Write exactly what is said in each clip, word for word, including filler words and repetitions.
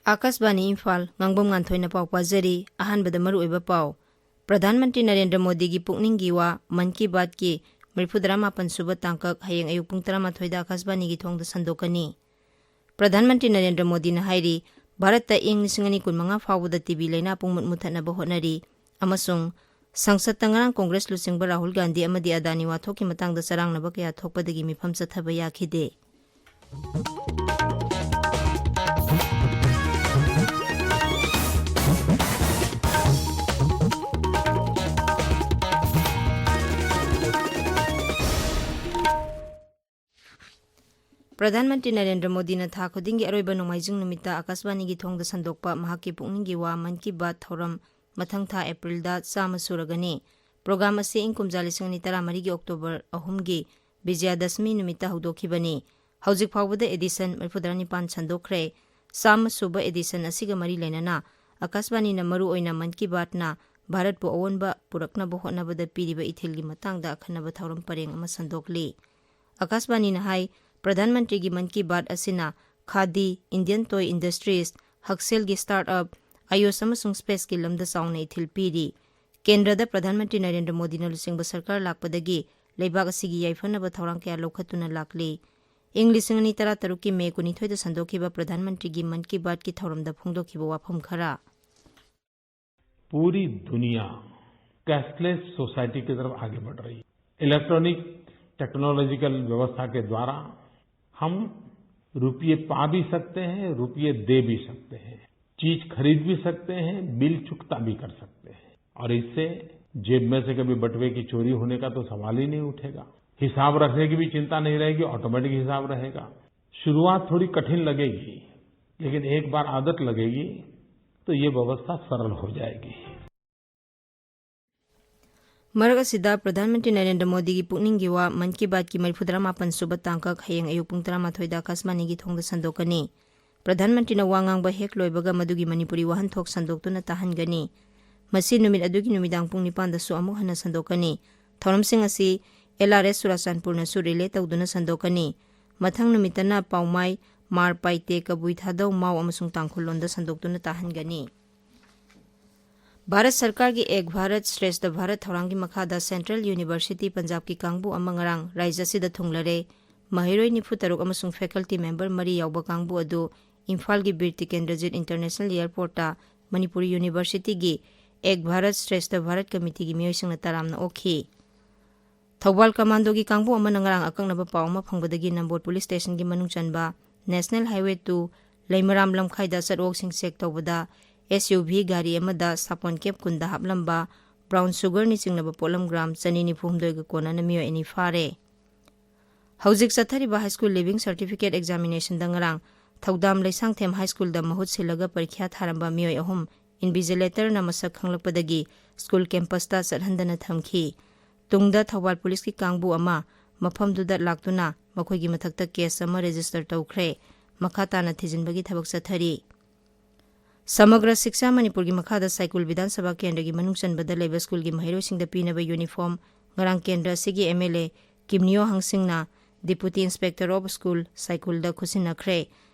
ꯑꯥꯀꯥꯁꯕꯥꯅꯤ ꯏꯝꯐꯥꯜ, ꯉꯥꯡꯕꯝ ꯉꯥꯟꯊꯣꯏꯅ ꯄꯥꯎ ꯄꯥꯖꯔꯤ꯫ ꯑꯍꯥꯟꯕꯗ ꯃꯔꯨꯑꯣꯏꯕ ꯄꯥꯎ꯫ ꯄ꯭ꯔꯙꯥꯟ ꯃꯟꯇ꯭ꯔꯤ ꯅꯔꯦꯟꯗ꯭ꯔ ꯃꯣꯗꯤꯒꯤ ꯄꯨꯛꯅꯤꯡꯒꯤ ꯋꯥ, ꯃꯟ ꯀꯤ ꯕꯥꯠꯀꯤ ꯃꯔꯤꯐꯨꯇꯔꯥꯃꯥꯄꯟ ꯁꯨꯕ ꯇꯥꯡꯀꯛ ꯍꯌꯦꯡ ꯑꯌꯨꯛ ꯄꯨꯡ ꯇꯔꯥꯃꯥꯊꯣꯏꯗ ꯑꯥꯀꯥꯁꯕꯥꯅꯤꯒꯤ ꯊꯣꯡꯗ ꯁꯟꯗꯣꯛꯀꯅꯤ꯫ ꯄ꯭ꯔꯙꯥꯟ ꯃꯟꯇ꯭ꯔꯤ ꯅꯔꯦꯟꯗ꯭ꯔ ꯃꯣꯗꯤꯅ ꯍꯥꯏꯔꯤ, ꯚꯥꯔꯠꯇ ꯏꯪ ꯂꯤꯁꯤꯡ ꯑꯅꯤ ꯀꯨꯟꯃꯉꯥ ꯐꯥꯎꯕꯗ ꯇꯤ ꯕꯤ ꯂꯥꯏꯅꯥ ꯄꯨꯡꯃꯨꯠ ꯃꯨꯠꯊꯠꯅꯕ ꯍꯣꯠꯅꯔꯤ ꯑꯃꯁꯨꯡ ꯁꯪꯁꯠꯇ ꯉꯔꯥꯡ ꯀꯣꯡꯒ꯭ꯔꯦꯁ ꯂꯨꯆꯤꯡꯕ ꯔꯥꯍꯨꯜ ꯒꯥꯟꯙꯤ ꯑꯃꯗꯤ ꯑꯗꯥꯅꯤ ꯋꯥꯊꯣꯛꯀꯤ ꯃꯇꯥꯡꯗ ꯆꯔꯥꯡꯅꯕ ꯀꯌꯥ ꯊꯣꯛꯄꯗꯒꯤ ꯃꯤꯐꯝ ꯆꯠꯊꯕ ꯌꯥꯈꯤꯗꯦ꯫ ꯄ꯭ꯔꯙꯥꯟ ꯃꯟꯇ꯭ꯔꯤ ꯅꯔꯦꯟꯗ꯭ꯔ ꯃꯣꯗꯤꯅ ꯊꯥ ꯈꯨꯗꯤꯡꯒꯤ ꯑꯔꯣꯏꯕ ꯅꯣꯡꯃꯥꯏꯖꯤꯡ ꯅꯨꯃꯤꯠꯇ ꯑꯥꯀꯥꯁꯕꯥꯅꯤꯒꯤ ꯊꯣꯡꯗ ꯁꯟꯗꯣꯛꯄ ꯃꯍꯥꯛꯀꯤ ꯄꯨꯛꯅꯤꯡꯒꯤ ꯋꯥ ꯃꯟ ꯀꯤ ꯕꯥꯠ ꯊꯧꯔꯝ ꯃꯊꯪ ꯊꯥ ꯑꯦꯄ꯭ꯔꯤꯜꯗ ꯆꯥꯝꯃ ꯁꯨꯔꯒꯅꯤ꯫ ꯄ꯭ꯔꯣꯒ꯭ꯔꯥꯝ ꯑꯁꯤ ꯏꯪ ꯀꯨꯝꯖꯥ ꯂꯤꯁꯤꯡ ꯑꯅꯤ ꯇꯔꯥꯃꯔꯤꯒꯤ ꯑꯣꯛꯇꯣꯕꯔ ꯑꯍꯨꯝꯒꯤ ꯕꯤꯖꯌꯗꯁꯃꯤ ꯅꯨꯃꯤꯠꯇ ꯍꯧꯗꯣꯛꯈꯤꯕꯅꯤ꯫ ꯍꯧꯖꯤꯛ ꯐꯥꯎꯕꯗ ꯑꯦꯗꯤꯁꯟ ꯃꯔꯤꯐꯨꯇꯔꯥꯅꯤꯄꯥꯟ ꯁꯟꯗꯣꯛꯈ꯭ꯔꯦ꯫ ꯆꯥꯝꯃ ꯁꯨꯕ ꯑꯦꯗꯤꯁꯟ ꯑꯁꯤꯒ ꯃꯔꯤ ꯂꯩꯅꯅ ꯑꯥꯀꯥꯁꯕꯥꯅꯤꯅ ꯃꯔꯨꯑꯣꯏꯅ ꯃꯟ ꯀꯤ ꯕꯥꯠꯅ ꯚꯥꯔꯠꯄꯨ ꯑꯑꯣꯟꯕ ꯄꯨꯔꯛꯅꯕ ꯍꯣꯠꯅꯕꯗ ꯄꯤꯔꯤꯕ ꯏꯊꯤꯜꯒꯤ ꯃꯇꯥꯡꯗ ꯑꯈꯟꯅꯕ ꯊꯧꯔꯝ ꯄꯔꯦꯡ ꯑꯃ ꯁꯟꯗꯣꯛꯂꯤ꯫ ꯑꯥꯀꯥꯁꯕꯥꯅꯤꯅ ꯍꯥꯏ, ꯄ꯭ꯔꯙꯥꯟ ꯃꯟꯇ꯭ꯔꯤꯒꯤ ꯃꯟ ꯀꯤ ꯕꯥꯠ ꯑꯁꯤꯅ ꯈꯥꯗꯤ, ꯏꯟꯗꯤꯌꯟ ꯇꯣꯏ ꯏꯟꯗꯁꯇ꯭ꯔꯤꯁ, ꯍꯛꯁꯦꯜꯒꯤ ꯁ꯭ꯇꯥꯔꯠ ꯑꯞ, ꯑꯌꯨꯁ ꯑꯃꯁꯨꯡ ꯁ꯭ꯄꯦꯁꯀꯤ ꯂꯝꯗ ꯆꯥꯎꯅ ꯏꯊꯤꯜ ꯄꯤꯔꯤ꯫ ꯀꯦꯟꯗ꯭ꯔꯗ ꯄ꯭ꯔꯙꯥꯟ ꯃꯟꯇ꯭ꯔꯤ ꯅꯔꯦꯟꯗ꯭ꯔ ꯃꯣꯗꯤꯅ ꯂꯨꯆꯤꯡꯕ ꯁꯔꯀꯥꯔ ꯂꯥꯛꯄꯗꯒꯤ ꯂꯩꯕꯥꯛ ꯑꯁꯤꯒꯤ ꯌꯥꯏꯐꯅꯕ ꯊꯧꯔꯥꯡ ꯀꯌꯥ ꯂꯧꯈꯠꯇꯨꯅ ꯂꯥꯛꯂꯤ꯫ ꯏꯪ ꯂꯤꯁꯤꯡ ꯑꯅꯤ ꯇꯔꯥꯇꯔꯨꯛꯀꯤ ꯃꯦ ꯀꯨꯟꯅꯤꯊꯣꯏꯗ ꯁꯟꯗꯣꯛꯈꯤꯕ ꯄ꯭ꯔꯙꯥꯟ ꯃꯟꯇ꯭ꯔꯤꯒꯤ ꯃꯟ ꯀꯤ ꯕꯥꯠꯀꯤ ꯊꯧꯔꯝꯗ ꯐꯣꯡꯗꯣꯛꯈꯤꯕ ꯋꯥꯐꯝ ꯈꯔ꯫ पूरी दुनिया कैशलेस सोसाइटी की तरफ आगे बढ़ रही है। इलेक्ट्रॉनिक टेक्नोलॉजिकल व्यवस्था के द्वारा हम रुपये पा भी सकते हैं, रुपये दे भी सकते हैं, चीज खरीद भी सकते हैं, बिल चुकता भी कर सकते हैं। और इससे जेब में से कभी बटुए की चोरी होने का तो सवाल ही नहीं उठेगा। हिसाब रखने की भी चिंता नहीं रहेगी, ऑटोमेटिक हिसाब रहेगा। शुरुआत थोड़ी कठिन लगेगी, लेकिन एक बार आदत लगेगी तो ये व्यवस्था सरल हो जाएगी। ꯃꯔꯛ ꯑꯁꯤꯗ ꯄ꯭ꯔꯙꯥꯟ ꯃꯟꯇ꯭ꯔꯤ ꯅꯔꯦꯟꯗ꯭ꯔ ꯃꯣꯗꯤꯒꯤ ꯄꯨꯛꯅꯤꯡꯒꯤ ꯋꯥ ꯃꯟ ꯀꯤ ꯕꯥꯠꯀꯤ ꯃꯔꯤꯐꯨꯇꯔꯥ ꯃꯥꯄꯟ ꯁꯨꯕ ꯇꯥꯡꯀꯛ ꯍꯌꯦꯡ ꯑꯌꯨꯛ ꯄꯨꯡ ꯇꯔꯥꯃꯥꯊꯣꯏꯗ ꯑꯥꯀꯥꯁꯕꯥꯅꯤꯒꯤ ꯊꯣꯡꯗ ꯁꯟꯗꯣꯛꯀꯅꯤ꯫ ꯄ꯭ꯔꯙꯥꯟ ꯃꯟꯇ꯭ꯔꯤꯅ ꯋꯥ ꯉꯥꯡꯕ ꯍꯦꯛ ꯂꯣꯏꯕꯒ ꯃꯗꯨꯒꯤ ꯃꯅꯤꯄꯨꯔꯤ ꯋꯥꯍꯟꯊꯣꯛ ꯁꯟꯗꯣꯛꯇꯨꯅ ꯇꯥꯍꯟꯒꯅꯤ꯫ ꯃꯁꯤ ꯅꯨꯃꯤꯠ ꯑꯗꯨꯒꯤ ꯅꯨꯃꯤꯗꯥꯡ ꯄꯨꯡ ꯅꯤꯄꯥꯟꯗꯁꯨ ꯑꯃꯨꯛ ꯍꯟꯅ ꯁꯟꯗꯣꯛꯀꯅꯤ꯫ ꯊꯧꯔꯝꯁꯤꯡ ꯑꯁꯤ ꯑꯦꯜ ꯑꯥꯔ ꯑꯦꯁ ꯆꯨꯔꯥꯆꯥꯟꯄꯨꯔꯅꯁꯨ ꯔꯤꯂꯦ ꯇꯧꯗꯨꯅ ꯁꯟꯗꯣꯛꯀꯅꯤ꯫ ꯃꯊꯪ ꯅꯨꯃꯤꯠꯇꯅ ꯄꯥꯎꯃꯥꯏ, ꯃꯥꯔ ꯄꯥꯏꯇꯦ, ꯀꯕꯨꯏ ꯊꯥꯗꯧ, ꯃꯥꯎ ꯑꯃꯁꯨꯡ ꯇꯥꯡꯈꯨꯜ ꯂꯣꯟꯗ ꯁꯟꯗꯣꯛꯇꯨꯅ ꯇꯥꯍꯟꯒꯅꯤ꯫ ꯚꯥꯔꯠ ꯁꯔꯀꯥꯔꯒꯤ ꯑꯦꯛ ꯚꯥꯔꯠ ꯁ꯭ꯔꯦꯁꯊ ꯚꯥꯔꯠ ꯊꯧꯔꯥꯡꯒꯤ ꯃꯈꯥꯗ ꯁꯦꯟꯇ꯭ꯔꯦꯜ ꯌꯨꯅꯤꯚꯔꯁꯤꯇꯤ ꯄꯟꯖꯥꯕꯀꯤ ꯀꯥꯡꯕꯨ ꯑꯃ ꯉꯔꯥꯡ ꯔꯥꯖ꯭ꯌ ꯑꯁꯤꯗ ꯊꯨꯡꯂꯔꯦ꯫ ꯃꯍꯩꯔꯣꯏ ꯅꯤꯐꯨ ꯇꯔꯨꯛ ꯑꯃꯁꯨꯡ ꯐꯦꯀꯜꯇꯤ ꯃꯦꯝꯕꯔ ꯃꯔꯤ ꯌꯥꯎꯕ ꯀꯥꯡꯕꯨ ꯑꯗꯨ ꯏꯝꯐꯥꯜꯒꯤ ꯕꯤꯔ ꯇꯤꯀꯦꯟꯗ꯭ꯔꯖꯤꯠ ꯏꯟꯇꯔꯅꯦꯁꯅꯦꯜ ꯑꯦꯌꯔꯄꯣꯔꯠꯇ ꯃꯅꯤꯄꯨꯔ ꯌꯨꯅꯤꯚꯔꯁꯤꯇꯤꯒꯤ ꯑꯦꯛ ꯚꯥꯔꯠ ꯁ꯭ꯔꯦꯁꯊ ꯚꯥꯔꯠ ꯀꯃꯤꯇꯤꯒꯤ ꯃꯤꯑꯣꯏꯁꯤꯡꯅ ꯇꯔꯥꯝꯅ ꯑꯣꯛꯈꯤ꯫ ꯊꯧꯕꯥꯜ ꯀꯃꯥꯟꯗꯣꯒꯤ ꯀꯥꯡꯕꯨ ꯑꯃꯅ ꯉꯔꯥꯡ ꯑꯀꯛꯅꯕ ꯄꯥꯎ ꯑꯃ ꯐꯪꯕꯗꯒꯤ ꯅꯝꯕꯣꯜ ꯄꯨꯂꯤꯁ ꯁ꯭ꯇꯦꯁꯟꯒꯤ ꯃꯅꯨꯡ ꯆꯟꯕ ꯅꯦꯁꯅꯦꯜ ꯍꯥꯏꯋꯦ ꯇꯨ ꯂꯩꯃꯔꯥꯝ ꯂꯝꯈꯥꯏꯗ ꯆꯠꯋꯣꯛꯁꯤꯡ ꯆꯦꯛ ꯇꯧꯕꯗ ꯑꯦꯁ ꯌꯨ ꯚꯤ ꯒꯥꯔꯤ ꯑꯃꯗ ꯁꯥꯄꯣꯟ ꯀꯦꯞ ꯀꯨꯟꯗ ꯍꯥꯞꯂꯝꯕ ꯕ꯭ꯔꯥꯎꯟ ꯁꯨꯒꯔꯅ ꯆꯤꯡꯂꯕ ꯄꯣꯠꯂꯝ ꯒ꯭ꯔꯥꯝ ꯆꯅꯤ ꯅꯤꯐꯨ ꯍꯨꯝꯗꯣꯏꯒ ꯀꯣꯟꯅꯅ ꯃꯤꯑꯣꯏ ꯑꯅꯤ ꯐꯥꯔꯦ꯫ ꯍꯧꯖꯤꯛ ꯆꯠꯊꯔꯤꯕ ꯍꯥꯏ ꯁ꯭ꯀꯨꯜ ꯂꯤꯚꯤꯡ ꯁꯔꯇꯤꯐꯤꯀꯦꯠ ꯑꯦꯛꯖꯥꯃꯤꯅꯦꯁꯟꯗ ꯉꯔꯥꯡ ꯊꯧꯗꯥꯝ ꯂꯩꯁꯥꯡꯊꯦꯝ ꯍꯥꯏ ꯁ꯭ꯀꯨꯜꯗ ꯃꯍꯨꯠ ꯁꯤꯜꯂꯒ ꯄꯔꯤꯈ꯭ꯌꯥ ꯊꯥꯔꯝꯕ ꯃꯤꯑꯣꯏ ꯑꯍꯨꯝ ꯏꯟꯚꯤꯖꯤꯂꯦꯇꯔꯅ ꯃꯁꯛ ꯈꯪꯂꯛꯄꯗꯒꯤ ꯁ꯭ꯀꯨꯜ ꯀꯦꯝꯄꯁꯇ ꯆꯠꯍꯟꯗꯅ ꯊꯝꯈꯤ꯫ ꯇꯨꯡꯗ ꯊꯧꯕꯥꯜ ꯄꯨꯂꯤꯁꯀꯤ ꯀꯥꯡꯕꯨ ꯑꯃ ꯃꯐꯝꯗꯨꯗ ꯂꯥꯛꯇꯨꯅ ꯃꯈꯣꯏꯒꯤ ꯃꯊꯛꯇ ꯀꯦꯁ ꯑꯃ ꯔꯦꯖꯤꯁꯇꯔ ꯇꯧꯈ꯭ꯔꯦ꯫ ꯃꯈꯥ ꯇꯥꯅ ꯊꯤꯖꯤꯟꯕꯒꯤ ꯊꯕꯛ ꯆꯠꯊꯔꯤ꯫ ꯁꯃꯒ꯭ꯔ ꯁꯤꯛꯁꯥ ꯃꯅꯤꯄꯨꯔꯒꯤ ꯃꯈꯥꯗ ꯁꯥꯏꯀꯨꯜ ꯕꯤꯙꯥꯟ ꯁꯚꯥ ꯀꯦꯟꯗ꯭ꯔꯒꯤ ꯃꯅꯨꯡ ꯆꯟꯕꯗ ꯂꯩꯕ ꯁ꯭ꯀꯨꯜꯒꯤ ꯃꯍꯩꯔꯣꯏꯁꯤꯡꯗ ꯄꯤꯅꯕ ꯌꯨꯅꯤꯐꯣꯔꯝ ꯉꯔꯥꯡ ꯀꯦꯟꯗ꯭ꯔ ꯑꯁꯤꯒꯤ ꯑꯦꯝ ꯑꯦꯜ ꯑꯦ ꯀꯤꯝꯅꯤꯌꯣ ꯍꯪꯁꯤꯡꯅ ꯗꯤꯄꯨꯇꯤ ꯏꯟꯁꯄꯦꯛꯇꯔ ꯑꯣꯐ ꯁ꯭ꯀꯨꯜ ꯁꯥꯏꯀꯨꯜꯗ ꯈꯨꯠꯁꯤꯟꯅꯈ꯭ꯔꯦ꯫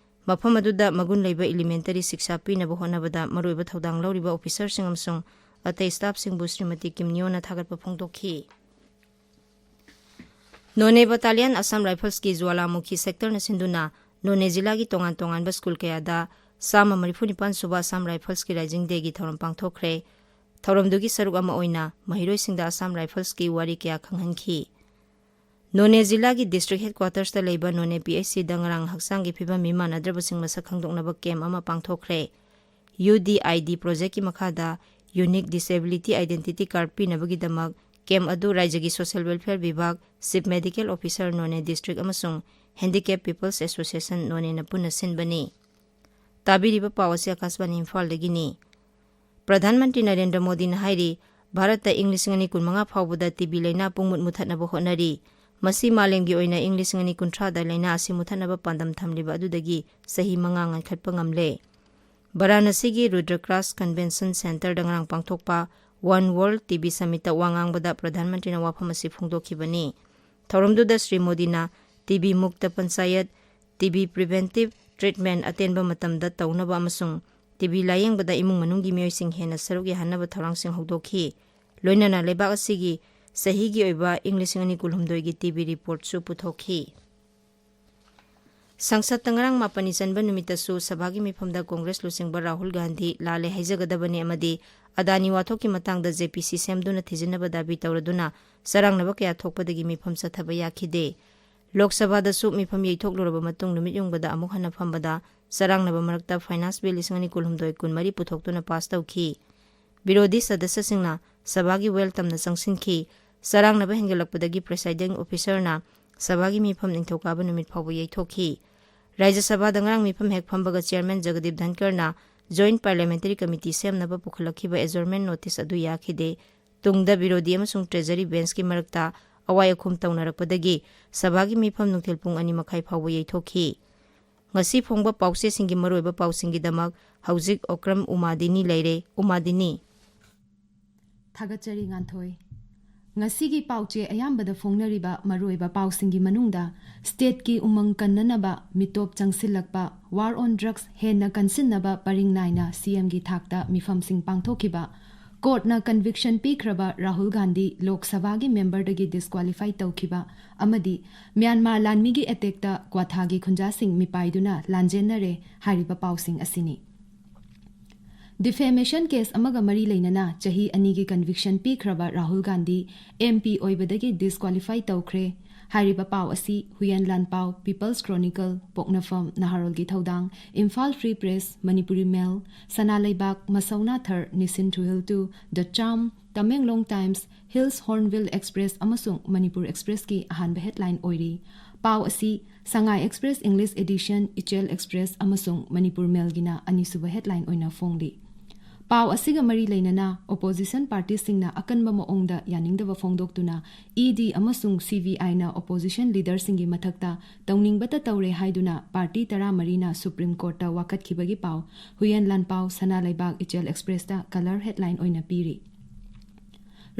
ꯃꯐꯝ ꯑꯗꯨꯗ ꯃꯒꯨꯟ ꯂꯩꯕ ꯏꯂꯤꯃꯦꯟꯇꯔꯤ ꯁꯤꯛꯁꯥ ꯄꯤꯅꯕ ꯍꯣꯠꯅꯕꯗ ꯃꯔꯨꯑꯣꯏꯕ ꯊꯧꯗꯥꯡ ꯂꯧꯔꯤꯕ ꯑꯣꯐꯤꯁꯔꯁꯤꯡ ꯑꯃꯁꯨꯡ ꯑꯇꯩ ꯁ꯭ꯇꯥꯐꯁꯤꯡꯕꯨ ꯁ꯭ꯔꯤꯃꯇꯤ ꯀꯤꯝꯅꯤꯌꯣꯅ ꯊꯥꯒꯠꯄ ꯐꯣꯡꯗꯣꯛꯈꯤ꯫ ꯅꯣꯅꯦ ꯕꯠꯇꯥꯂꯤꯌꯟ ꯑꯁꯥꯝ ꯔꯥꯏꯐꯜꯁꯀꯤ ꯖ꯭ꯋꯥꯂꯥꯃꯨꯈꯤ ꯁꯦꯛꯇꯔꯅ ꯁꯤꯟꯗꯨꯅ ꯅꯣꯅꯦ ꯖꯤꯂꯥꯒꯤ ꯇꯣꯉꯥꯟ ꯇꯣꯉꯥꯟꯕ ꯁ꯭ꯀꯨꯜ ꯀꯌꯥꯗ ꯆꯥꯝꯃ ꯃꯔꯤꯐꯨ ꯅꯤꯄꯥꯟ ꯁꯨꯕ ꯑꯁꯥꯝ ꯔꯥꯏꯐꯜꯁꯀꯤ ꯔꯥꯏꯖꯤꯡ ꯗꯦꯒꯤ ꯊꯧꯔꯝ ꯄꯥꯡꯊꯣꯛꯈ꯭ꯔꯦ꯫ ꯊꯧꯔꯝꯗꯨꯒꯤ ꯁꯔꯨꯛ ꯑꯃ ꯑꯣꯏꯅ ꯃꯍꯩꯔꯣꯏꯁꯤꯡꯗ ꯑꯁꯥꯝ ꯔꯥꯏꯐꯜꯁꯀꯤ ꯋꯥꯔꯤ ꯀꯌꯥ ꯈꯪꯍꯟꯈꯤ꯫ ꯅꯣꯅꯦ ꯖꯤꯂꯥꯒꯤ ꯗꯤꯁꯇ꯭ꯔꯤꯛ ꯍꯦꯗꯀ꯭ꯋꯥꯇꯔꯁꯇ ꯂꯩꯕ ꯅꯣꯅꯦ ꯄꯤ ꯑꯩꯆ ꯁꯤꯗ ꯉꯔꯥꯡ ꯍꯛꯆꯥꯡꯒꯤ ꯐꯤꯕꯝ ꯃꯤꯃꯥꯟꯅꯗ꯭ꯔꯕꯁꯤꯡ ꯃꯁꯛ ꯈꯪꯗꯣꯛꯅꯕ ꯀꯦꯝꯞ ꯑꯃ ꯄꯥꯡꯊꯣꯛꯈ꯭ꯔꯦ꯫ ꯌꯨ ꯗꯤ ꯑꯥꯏ ꯗꯤ ꯄ꯭ꯔꯣꯖꯦꯛꯀꯤ ꯃꯈꯥꯗ ꯌꯨꯅꯤꯛ ꯗꯤꯁꯦꯕꯤꯂꯤꯇꯤ ꯑꯥꯏꯗꯦꯟꯇꯤꯇꯤ ꯀꯥꯔꯗ ꯄꯤꯅꯕꯒꯤꯗꯃꯛ ꯀꯦꯝꯞ ꯑꯗꯨ ꯔꯥꯏꯖ꯭ꯌꯒꯤ ꯁꯣꯁꯤꯌꯦꯜ ꯋꯦꯜꯐꯤꯌꯔ ꯕꯤꯚꯥꯒ, chief medical officer Noney district ꯑꯃꯁꯨꯡ ꯍꯦꯟꯗꯤꯀꯦꯞ ꯄꯤꯄꯜꯁ ꯑꯦꯁꯣꯁꯤꯌꯦꯁꯟ ꯅꯣꯅꯦꯅ ꯄꯨꯟꯅ ꯁꯤꯟꯕꯅꯤ꯫ ꯇꯥꯕꯤꯔꯤꯕ ꯄꯥꯎ ꯑꯁꯤ ꯑꯀꯥꯁꯕꯥꯅꯤ ꯏꯝꯐꯥꯜꯗꯒꯤꯅꯤ꯫ ꯄ꯭ꯔꯙꯥꯟ ꯃꯟꯇ꯭ꯔꯤ ꯅꯔꯦꯟꯗ꯭ꯔ ꯃꯣꯗꯤꯅ ꯍꯥꯏꯔꯤ, ꯚꯥꯔꯠꯇ ꯏꯪ ꯂꯤꯁꯤꯡ ꯑꯅꯤ ꯀꯨꯟꯃꯉꯥ ꯐꯥꯎꯕꯗ ꯇꯤ ꯕꯤ ꯂꯥꯏꯅꯥ ꯄꯨꯡꯃꯨꯠ ꯃꯨꯊꯠꯅꯕ ꯍꯣꯠꯅꯔꯤ꯫ ꯃꯁꯤ ꯃꯥꯂꯦꯝꯒꯤ ꯑꯣꯏꯅ ꯏꯪ ꯂꯤꯁꯤꯡ ꯑꯅꯤ ꯀꯨꯟꯊ꯭ꯔꯥꯗ ꯂꯥꯏꯅꯥ ꯑꯁꯤ ꯃꯨꯊꯠꯅꯕ ꯄꯥꯟꯗꯝ ꯊꯝꯂꯤꯕ ꯑꯗꯨꯗꯒꯤ ꯆꯍꯤ ꯃꯉꯥ ꯉꯟꯈꯠꯄ ꯉꯝꯂꯦ꯫ ꯕꯔꯥꯅꯁꯤꯒꯤ ꯔꯨꯗ꯭ꯔꯀ꯭ꯔꯥꯁ ꯀꯟꯚꯦꯟꯁꯟ ꯁꯦꯟꯇꯔꯗ ꯉꯔꯥꯡ ꯄꯥꯡꯊꯣꯛꯄ ꯋꯥꯟ ꯋꯥꯔꯜꯗ ꯇꯤ ꯕꯤ ꯁꯃꯤꯠꯇ ꯋꯥ ꯉꯥꯡꯕꯗ ꯄ꯭ꯔꯙꯥꯟ ꯃꯟꯇ꯭ꯔꯤꯅ ꯋꯥꯐꯝ ꯑꯁꯤ ꯐꯣꯡꯗꯣꯛꯈꯤꯕꯅꯤ꯫ ꯊꯧꯔꯝꯗꯨꯗ ꯁ꯭ꯔꯤ ꯃꯣꯗꯤꯅ ꯇꯤ ꯕꯤ ꯃꯨꯛꯇ panchayat, T B preventive treatment ꯑꯇꯦꯟꯕ ꯃꯇꯝꯗ ꯇꯧꯅꯕ ꯑꯃꯁꯨꯡ ꯇꯤ ꯕꯤ ꯂꯥꯌꯦꯡꯕꯗ ꯏꯃꯨꯡ ꯃꯅꯨꯡꯒꯤ ꯃꯤꯑꯣꯏꯁꯤꯡ ꯍꯦꯟꯅ ꯁꯔꯨꯛ ꯌꯥꯍꯟꯅꯕ ꯊꯧꯔꯥꯡꯁꯤꯡ ꯍꯧꯗꯣꯛꯈꯤ꯫ ꯂꯣꯏꯅꯅ ꯂꯩꯕꯥꯛ ꯑꯁꯤꯒꯤ ꯆꯍꯤꯒꯤ ꯑꯣꯏꯕ ꯏꯪ ꯂꯤꯁꯤꯡ ꯑꯅꯤ ꯀꯨꯟꯍꯨꯝꯗꯣꯏꯒꯤ ꯇꯤ ꯕꯤ reportꯁꯨ ꯄꯨꯊꯣꯛꯈꯤ꯫ ꯁꯪꯁꯠꯇ ꯉꯔꯥꯡ ꯃꯥꯄꯅꯤ ꯆꯟꯕ ꯅꯨꯃꯤꯠꯇꯁꯨ ꯁꯚꯥꯒꯤ ꯃꯤꯐꯝꯗ ꯀꯣꯡꯒ꯭ꯔꯦꯁ ꯂꯨꯆꯤꯡꯕ ꯔꯥꯍꯨꯜ ꯒꯥꯟꯙꯤ ꯂꯥꯜꯂꯦ ꯍꯥꯏꯖꯒꯗꯕꯅꯤ ꯑꯃꯗꯤ ꯑꯗꯥꯅꯤ ꯋꯥꯊꯣꯛꯀꯤ ꯃꯇꯥꯡꯗ ꯖꯦ ꯄꯤ ꯁꯤ ꯁꯦꯝꯗꯨꯅ ꯊꯤꯖꯤꯟꯅꯕ ꯗꯥꯕꯤ ꯇꯧꯔꯗꯨꯅ ꯆꯔꯥꯡꯅꯕ ꯀꯌꯥ ꯊꯣꯛꯄꯗꯒꯤ ꯃꯤꯐꯝ ꯆꯠꯊꯕ ꯌꯥꯈꯤꯗꯦ꯫ ꯂꯣꯛ ꯁꯚꯥꯗꯁꯨ ꯃꯤꯐꯝ ꯌꯩꯊꯣꯛꯂꯨꯔꯕ ꯃꯇꯨꯡ ꯅꯨꯃꯤꯠ ꯌꯨꯡꯕꯗ ꯑꯃꯨꯛ ꯍꯟꯅ ꯐꯝꯕꯗ ꯆꯔꯥꯡꯅꯕ ꯃꯔꯛꯇ Finance Bill ꯂꯤꯁꯤꯡ ꯑꯅꯤ ꯀꯨꯟꯍꯨꯝꯗꯣꯏ ꯀꯨꯟꯃꯔꯤ ꯄꯨꯊꯣꯛꯇꯨꯅ ꯄꯥꯁ ꯇꯧꯈꯤ꯫ ꯕꯤꯔꯣꯙꯤ ꯁꯗꯁ꯭ꯌꯁꯤꯡꯅ ꯁꯚꯥꯒꯤ welcomeꯅ ꯆꯪꯁꯤꯟꯈꯤ꯫ ꯆꯔꯥꯡꯅꯕ ꯍꯦꯟꯒꯠꯂꯛꯄꯗꯒꯤ presiding officerꯅ ꯁꯚꯥꯒꯤ ꯃꯤꯐꯝ ꯅꯤꯡꯊꯧꯀꯥꯕ ꯅꯨꯃꯤꯠ ꯐꯥꯎꯕ ꯌꯩꯊꯣꯛꯈꯤ꯫ ꯔꯥꯖ꯭ꯌ ꯁꯚꯥꯗ ꯉꯔꯥꯡ ꯃꯤꯐꯝ ꯍꯦꯛ ꯐꯝꯕꯒ Chairman ꯖꯒꯗꯤꯞ ꯙꯟꯀꯔꯅ Joint Parliamentary Committee ꯁꯦꯝꯅꯕ ꯄꯨꯈꯠꯂꯛꯈꯤꯕ adjournment notice ꯑꯗꯨ ꯌꯥꯈꯤꯗꯦ꯫ ꯇꯨꯡꯗ ꯕꯤꯔꯣꯙꯤ ꯑꯃꯁꯨꯡ Treasury Benchꯀꯤ ꯃꯔꯛꯇ ꯑꯋꯥꯏ ꯑꯈꯨꯝ ꯇꯧꯅꯔꯛꯄꯗꯒꯤ ꯁꯚꯥꯒꯤ ꯃꯤꯐꯝ ꯅꯨꯡꯊꯤꯜ ꯄꯨꯡ ꯑꯅꯤ ꯃꯈꯥꯏ ꯐꯥꯎꯕ ꯌꯩꯊꯣꯛꯈꯤ꯫ ꯉꯁꯤ ꯐꯣꯡꯕ ꯄꯥꯎꯆꯦꯁꯤꯡꯒꯤ ꯃꯔꯨꯑꯣꯏꯕ ꯄꯥꯎꯁꯤꯡꯒꯤꯗꯃꯛ ꯍꯧꯖꯤꯛ ꯑꯣꯀ꯭ꯔꯝ ꯎꯃꯥꯗꯤꯅꯤ ꯂꯩꯔꯦ꯫ ꯎꯃꯥꯗꯤꯅꯤ꯫ ꯊꯥꯒꯠꯆꯔꯤ, ꯉꯥꯟꯊꯣꯏ꯫ ꯉꯁꯤꯒꯤ ꯄꯥꯎꯆꯦ ꯑꯌꯥꯝꯕꯗ ꯐꯣꯡꯅꯔꯤꯕ ꯃꯔꯨꯑꯣꯏꯕ ꯄꯥꯎꯁꯤꯡꯒꯤ ꯃꯅꯨꯡꯗ stateꯀꯤ ꯎꯃꯪ ꯀꯟꯅꯅꯕ ꯃꯤꯇꯣꯞ ꯆꯪꯁꯤꯜꯂꯛꯄ, war on drugs ꯍꯦꯟꯅ ꯀꯟꯁꯤꯟꯅꯕ ꯄꯔꯤꯡ ꯅꯥꯏꯅ ꯁꯤ ꯑꯦꯝꯒꯤ ꯊꯥꯛꯇ ꯃꯤꯐꯝꯁꯤꯡ ꯄꯥꯡꯊꯣꯛꯈꯤꯕ, courtꯅ conviction ꯄꯤꯈ꯭ꯔꯕ ꯔꯥꯍꯨꯜ ꯒꯥꯟꯙꯤ ꯂꯣꯛ ꯁꯚꯥꯒꯤ memberꯗꯒꯤ disqualify ꯇꯧꯈꯤꯕ ꯑꯃꯗꯤ ꯃ꯭ꯌꯥꯟꯃꯥꯔ ꯂꯥꯟꯃꯤꯒꯤ attackꯇ ꯀ꯭ꯋꯥꯊꯥꯒꯤ ꯈꯨꯟꯖꯥꯁꯤꯡ ꯃꯤꯄꯥꯏꯗꯨꯅ ꯂꯥꯟꯖꯦꯟꯅꯔꯦ ꯍꯥꯏꯔꯤꯕ ꯄꯥꯎꯁꯤꯡ ꯑꯁꯤꯅꯤ꯫ Defamation case ꯑꯃꯒ ꯃꯔꯤ ꯂꯩꯅꯅ ꯆꯍꯤ ꯑꯅꯤꯒꯤ conviction ꯄꯤꯈ꯭ꯔꯕ Rahul Gandhi M P ꯑꯣꯏꯕꯗꯒꯤ disqualify ꯇꯧꯈ꯭ꯔꯦ꯫ ꯍꯥꯏꯔꯤꯕ ꯄꯥꯎ ꯑꯁꯤ ꯍꯨꯌꯦꯟ ꯂꯥꯟꯄꯥꯎ, People's Chronicle, ꯄꯣꯛꯅꯐꯝ, ꯅꯍꯥꯔꯣꯜꯒꯤ ꯊꯧꯗꯥꯡ, Imphal Free Press, Manipuri Mail, ꯁꯅꯥ ꯂꯩꯕꯥꯛ, ꯃꯁꯧꯅꯥꯊꯔ, Nisin Thuhiltu, The Charm, Tamenglong Times, Hills Hornbill Express ꯑꯃꯁꯨꯡ Manipur Expressꯀꯤ ꯑꯍꯥꯟꯕ headline ꯑꯣꯏꯔꯤ꯫ ꯄꯥꯎ ꯑꯁꯤ Sangai Express English Edition, Ichel Express ꯑꯃꯁꯨꯡ Manipur Mailꯒꯤꯅ ꯑꯅꯤꯁꯨꯕ headline ꯑꯣꯏꯅ ꯐꯣꯡꯂꯤ꯫ ꯄꯥꯎ ꯑꯁꯤꯒ ꯃꯔꯤ ꯂꯩꯅꯅ opposition partyꯁꯤꯡꯅ ꯑꯀꯟꯕ ꯃꯑꯣꯡꯗ ꯌꯥꯅꯤꯡꯗꯕ ꯐꯣꯡꯗꯣꯛꯇꯨꯅ E D ꯑꯃꯁꯨꯡ C B Iꯅ opposition leaderꯁꯤꯡꯒꯤ ꯃꯊꯛꯇ ꯇꯧꯅꯤꯡꯕꯇ ꯇꯧꯔꯦ ꯍꯥꯏꯗꯨꯅ party ꯇꯔꯥꯃꯔꯤꯅ Supreme Courtꯇ ꯋꯥꯀꯠꯈꯤꯕꯒꯤ ꯄꯥꯎ ꯍꯨꯌꯦꯟ ꯂꯥꯟꯄꯥꯎ, ꯁꯅꯥ ꯂꯩꯕꯥꯛ, Ichel Expressꯇ colour headline ꯑꯣꯏꯅ ꯄꯤꯔꯤ꯫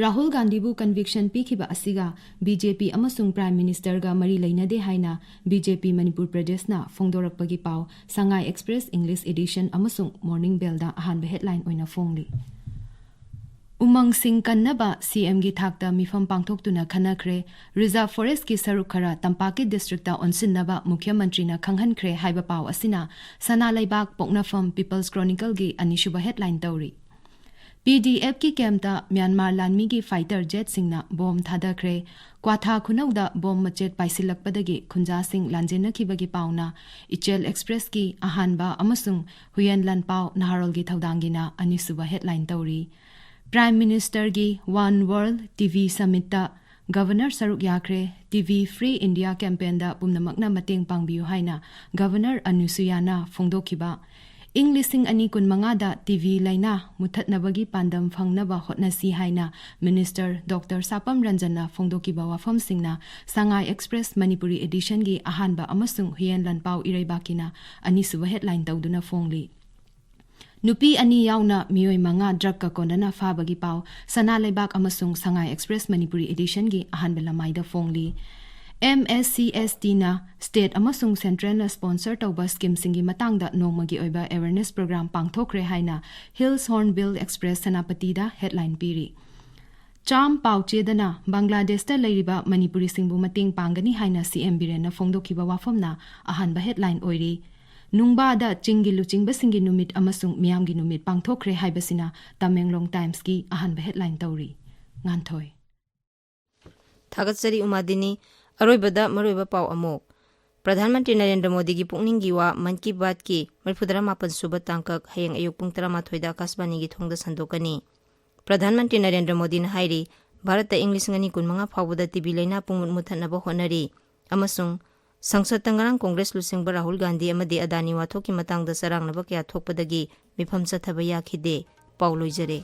ꯔꯥꯍꯨꯜ ꯒꯥꯟꯙꯤꯕꯨ ꯀꯟꯚꯤꯛꯁꯟ ꯄꯤꯈꯤꯕ ꯑꯁꯤꯒ ꯕꯤ ꯖꯦ ꯄꯤ ꯑꯃꯁꯨꯡ ꯄ꯭ꯔꯥꯏꯝ ꯃꯤꯅꯤꯁꯇꯔꯒ ꯃꯔꯤ ꯂꯩꯅꯗꯦ ꯍꯥꯏꯅ ꯕꯤ ꯖꯦ ꯄꯤ ꯃꯅꯤꯄꯨꯔ ꯄ꯭ꯔꯗꯦꯁꯅ ꯐꯣꯡꯗꯣꯔꯛꯄꯒꯤ ꯄꯥꯎ ꯁꯉꯥꯏ ꯑꯦꯛꯁꯄ꯭ꯔꯦꯁ ꯏꯪꯂꯤꯁ ꯏꯗꯤꯁꯟ ꯑꯃꯁꯨꯡ ꯃꯣꯔꯅꯤꯡ ꯕꯦꯜꯗ ꯑꯍꯥꯟꯕ ꯍꯦꯗꯂꯥꯏꯟ ꯑꯣꯏꯅ ꯐꯣꯡꯂꯤ꯫ ꯎꯃꯪꯁꯤꯡ ꯀꯟꯅꯕ ꯁꯤ ꯑꯦꯝꯒꯤ ꯊꯥꯛꯇ ꯃꯤꯐꯝ ꯄꯥꯡꯊꯣꯛꯇꯨꯅ ꯈꯟꯅꯈ꯭ꯔꯦ꯫ ꯔꯤꯖꯥꯔꯚ ꯐꯣꯔꯦꯁ꯭ꯠꯀꯤ ꯁꯔꯨꯛ ꯈꯔ ꯇꯝꯄꯥꯛꯀꯤ ꯗꯤꯁꯇ꯭ꯔꯤꯛꯇ ꯑꯣꯟꯁꯤꯟꯅꯕ ꯃꯨꯈ꯭ꯌ ꯃꯟꯇ꯭ꯔꯤꯅ ꯈꯪꯍꯟꯈ꯭ꯔꯦ ꯍꯥꯏꯕ ꯄꯥꯎ ꯑꯁꯤꯅ ꯁꯅꯥ ꯂꯩꯕꯥꯛ ꯄꯣꯛꯅꯐꯝ ꯄꯤꯄꯜꯁ ꯀ꯭ꯔꯣꯅꯤꯀꯜꯒꯤ ꯑꯅꯤꯁꯨꯕ ꯍꯦꯗꯂꯥꯏꯟ ꯇꯧꯔꯤ꯫ ꯄꯤ ꯗꯤ ꯑꯦꯐꯀꯤ ꯀꯦꯝꯞꯇ ꯃ꯭ꯌꯥꯟꯃꯥꯔ ꯂꯥꯟꯃꯤꯒꯤ ꯐꯥꯏꯇꯔ ꯖꯦꯠꯁꯤꯡꯅ ꯕꯣꯝ ꯊꯥꯗꯈ꯭ꯔꯦ꯫ ꯀ꯭ꯋꯥꯊꯥ ꯈꯨꯅꯧꯗ ꯕꯣꯝ ꯃꯆꯦꯠ ꯄꯥꯏꯁꯤꯜꯂꯛꯄꯗꯒꯤ ꯈꯨꯟꯖꯥꯁꯤꯡ ꯂꯥꯟꯖꯦꯟꯅꯈꯤꯕꯒꯤ ꯄꯥꯎꯅ ꯏꯆꯦꯜ ꯑꯦꯛꯁꯄ꯭ꯔꯦꯁꯀꯤ ꯑꯍꯥꯟꯕ ꯑꯃꯁꯨꯡ ꯍꯨꯌꯦꯟ ꯂꯥꯟꯄꯥꯎ ꯅꯍꯥꯔꯣꯜꯒꯤ ꯊꯧꯗꯥꯡꯒꯤꯅ ꯑꯅꯤꯁꯨꯕ ꯍꯦꯗꯂꯥꯏꯟ ꯇꯧꯔꯤ꯫ ꯄ꯭ꯔꯥꯏꯝ ꯃꯤꯅꯤꯁꯇꯔꯒꯤ ꯋꯥꯟ ꯋꯥꯔꯜꯗ ꯇꯤ ꯚꯤ ꯁꯃꯤꯠꯇ ꯒꯚꯔꯅꯔ ꯁꯔꯨꯛ ꯌꯥꯈ꯭ꯔꯦ꯫ ꯇꯤ ꯚꯤ ꯐ꯭ꯔꯤ ꯏꯟꯗꯤꯌꯥ ꯀꯦꯝꯄꯦꯟꯗ ꯄꯨꯝꯅꯃꯛꯅ ꯃꯇꯦꯡ ꯄꯥꯡꯕꯤꯌꯨ ꯍꯥꯏꯅ ꯒꯚꯔꯅꯔ ꯑꯅꯨꯁꯨꯌꯥꯅ ꯐꯣꯡꯗꯣꯛꯈꯤꯕ꯫ ꯏꯪ ꯂꯤꯁꯤꯡ ꯑꯅꯤ ꯀꯨꯟꯃꯉꯥꯗ ꯇꯤ ꯚꯤ ꯂꯥꯏꯅꯥ ꯃꯨꯠꯊꯠꯅꯕꯒꯤ ꯄꯥꯟꯗꯝ ꯐꯪꯅꯕ ꯍꯣꯠꯅꯁꯤ ꯍꯥꯏꯅ ꯃꯤꯅꯤꯁꯇꯔ ꯗꯣꯛꯇꯔ ꯁꯥꯄꯝ ꯔꯟꯖꯟꯅ ꯐꯣꯡꯗꯣꯛꯈꯤꯕ ꯋꯥꯐꯝꯁꯤꯡꯅ ꯁꯉꯥꯏ ꯑꯦꯛꯁꯄ꯭ꯔꯦꯁ ꯃꯅꯤꯄꯨꯔꯤ ꯏꯗꯤꯁꯟꯒꯤ ꯑꯍꯥꯟꯕ ꯑꯃꯁꯨꯡ ꯍꯨꯌꯦꯟ ꯂꯥꯟꯄꯥꯎ ꯏꯔꯩꯕꯥꯛꯀꯤꯅ ꯑꯅꯤꯁꯨꯕ ꯍꯦꯗꯂꯥꯏꯟ ꯇꯧꯗꯨꯅ ꯐꯣꯡꯂꯤ꯫ ꯅꯨꯄꯤ ꯑꯅꯤ ꯌꯥꯎꯅ ꯃꯤꯑꯣꯏ ꯃꯉꯥ ꯗ꯭ꯔꯒꯀ ꯀꯣꯟꯅꯅ ꯐꯥꯕꯒꯤ ꯄꯥꯎ ꯁꯅꯥ ꯂꯩꯕꯥꯛ ꯑꯃꯁꯨꯡ ꯁꯉꯥꯏ ꯑꯦꯛꯁꯄ꯭ꯔꯦꯁ ꯃꯅꯤꯄꯨꯔꯤ ꯏꯗꯤꯁꯟꯒꯤ ꯑꯍꯥꯟꯕ ꯂꯃꯥꯏꯗ ꯐꯣꯡꯂꯤ꯫ M S C S ꯇꯤꯅ state ꯑꯃꯁꯨꯡ ꯁꯦꯟꯇ꯭ꯔꯦꯜꯅ ꯁ꯭ꯄꯣꯟꯁꯔ ꯇꯧꯕ ꯁ꯭ꯀꯤꯝꯁꯤꯡꯒꯤ ꯃꯇꯥꯡꯗ ꯅꯣꯡꯃꯒꯤ ꯑꯣꯏꯕ ꯑꯦꯋꯦꯔꯅꯦꯁ ꯄ꯭ꯔꯣꯒ꯭ꯔꯥꯝ ꯄꯥꯡꯊꯣꯛꯈ꯭ꯔꯦ ꯍꯥꯏꯅ ꯍꯤꯜꯁ ꯍꯣꯔꯟꯕꯤꯜ ꯑꯦꯛꯁꯄ꯭ꯔꯦꯁ ꯁꯦꯅꯥꯄꯇꯤꯗ ꯍꯦꯗꯂꯥꯏꯟ ꯄꯤꯔꯤ꯫ ꯆꯥꯝ ꯄꯥꯎ ꯆꯦꯗꯅ ꯕꯪꯒ꯭ꯂꯥꯗꯦꯁꯇ ꯂꯩꯔꯤꯕ ꯃꯅꯤꯄꯨꯔꯤꯁꯤꯡꯕꯨ ꯃꯇꯦꯡ ꯄꯥꯡꯒꯅꯤ ꯍꯥꯏꯅ ꯁꯤ ꯑꯦꯝ ꯕꯤꯔꯦꯟꯅ ꯐꯣꯡꯗꯣꯛꯈꯤꯕ ꯋꯥꯐꯝꯅ ꯑꯍꯥꯟꯕ ꯍꯦꯗꯂꯥꯏꯟ ꯑꯣꯏꯔꯤ꯫ ꯅꯨꯡꯕꯥꯗ ꯆꯤꯡꯒꯤ ꯂꯨꯆꯤꯡꯕꯁꯤꯡꯒꯤ ꯅꯨꯃꯤꯠ ꯑꯃꯁꯨꯡ ꯃꯤꯌꯥꯝꯒꯤ ꯅꯨꯃꯤꯠ ꯄꯥꯡꯊꯣꯛꯈ꯭ꯔꯦ ꯍꯥꯏꯕꯁꯤꯅ ꯇꯃꯦꯡꯂꯣꯡ ꯇꯥꯏꯝꯁꯀꯤ ꯑꯍꯥꯟꯕ ꯍꯦꯗꯂꯥꯏꯟ ꯇꯧꯔꯤ꯫ ꯉꯥꯟꯊꯣꯏ꯫ ꯊꯥꯒꯠꯆꯔꯤ ꯎꯃꯥꯗꯤꯅꯤ꯫ ꯑꯔꯣꯏꯕꯗ ꯃꯔꯨꯑꯣꯏꯕ ꯄꯥꯎ ꯑꯃꯨꯛ꯫ ꯄ꯭ꯔꯙꯥꯟ ꯃꯟꯇ꯭ꯔꯤ ꯅꯔꯦꯟꯗ꯭ꯔ ꯃꯣꯗꯤꯒꯤ ꯄꯨꯛꯅꯤꯡꯒꯤ ꯋꯥ ꯃꯟ ꯀꯤ ꯕꯥꯠꯀꯤ ꯃꯔꯤꯐꯨꯇꯔꯥ ꯃꯥꯄꯟ ꯁꯨꯕ ꯇꯥꯡꯀꯛ ꯍꯌꯦꯡ ꯑꯌꯨꯛ ꯄꯨꯡ ꯇꯔꯥꯃꯥꯊꯣꯏꯗ ꯑꯀꯥꯁꯕꯥꯅꯤꯒꯤ ꯊꯣꯡꯗ ꯁꯟꯗꯣꯛꯀꯅꯤ꯫ ꯄ꯭ꯔꯙꯥꯟ ꯃꯟꯇ꯭ꯔꯤ ꯅꯔꯦꯟꯗ꯭ꯔ ꯃꯣꯗꯤꯅ ꯍꯥꯏꯔꯤ, ꯚꯥꯔꯠꯇ ꯏꯪ ꯂꯤꯁꯤꯡ ꯑꯅꯤ ꯀꯨꯟꯃꯉꯥ ꯐꯥꯎꯕꯗ ꯇꯤ ꯕꯤ ꯂꯥꯏꯅꯥ ꯄꯨꯡꯃꯨꯠ ꯃꯨꯠꯊꯠꯅꯕ ꯍꯣꯠꯅꯔꯤ ꯑꯃꯁꯨꯡ ꯁꯪꯁꯠꯇ ꯉꯔꯥꯡ ꯀꯣꯡꯒ꯭ꯔꯦꯁ ꯂꯨꯆꯤꯡꯕ ꯔꯥꯍꯨꯜ ꯒꯥꯟꯙꯤ ꯑꯃꯗꯤ ꯑꯗꯥꯅꯤ ꯋꯥꯊꯣꯛꯀꯤ ꯃꯇꯥꯡꯗ ꯆꯔꯥꯡꯅꯕ ꯀꯌꯥ ꯊꯣꯛꯄꯗꯒꯤ ꯃꯤꯐꯝ ꯆꯠꯊꯕ ꯌꯥꯈꯤꯗꯦ꯫ ꯄꯥꯎ ꯂꯣꯏꯖꯔꯦ꯫